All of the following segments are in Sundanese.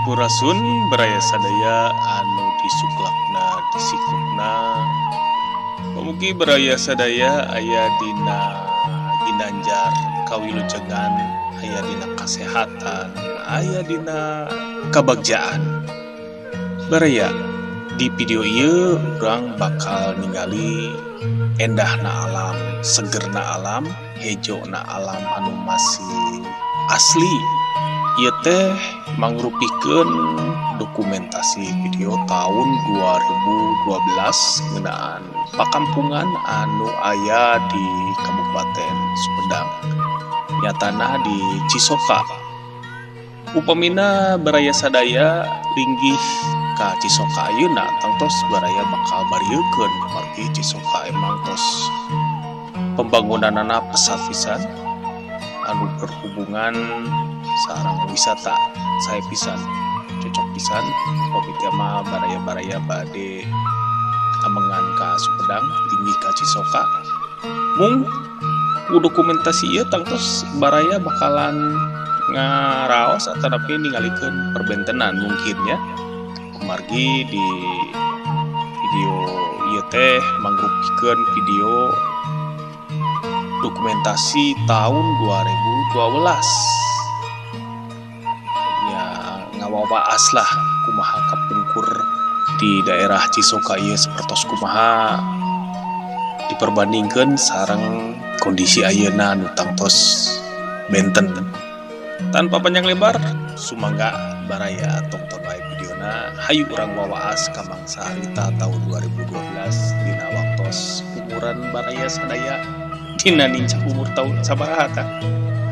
Sampurasun baraya sadaya anu disuklakna disikukna. Mugi baraya sadaya aya dina ginanjar kawilujengan, aya dina kasehatan, aya dina kabagjaan. Baraya di video ieu urang bakal ningali endahna alam, segerna alam, hejona alam anu masih asli. Ieu teh mangrupikeun dokumentasi video tahun 2012 ngeunaan pakampungan anu aya di Kabupaten Sumedang, nyatana di Cisoka. Upamina baraya sadaya linggih ka Cisoka ayeuna, tangtos baraya bakal bariekeun margi Cisoka emang tos pembangunanana pesat pisan anu berhubungan sareng wisata. Sae pisan, cocok pisan upami mah baraya-baraya bade amengan ka Sumedang linggih ka Cisoka. Mung ku dokumentasi ieu tangtos baraya bakalan ngaraos atanapi ningalikeun perbentenan mungkin ya, kumargi di video ieu teh mangrupikeun video dokumentasi tahun 2012 ya, ngawawaas lah kumaha kapungkur di daerah Cisoka ieu sapertos kumaha diperbandingkeun sareng kondisi ayeuna anu tangtos benten. Tanpa panjang lebar, sumangga baraya tongton wae videona. Hayu urang wawaas ka mangsa harita tahun 2012 dina waktos umuran baraya sadaya dina nincak umur tahun sabaraha tah.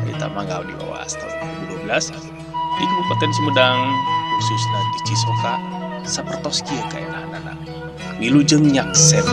Harita mangga diwawaas tahun 2012 di Kabupaten Sumedang, khususna di Cisoka, sapertos kieu kaendahanana. Wilujeng nyaksen.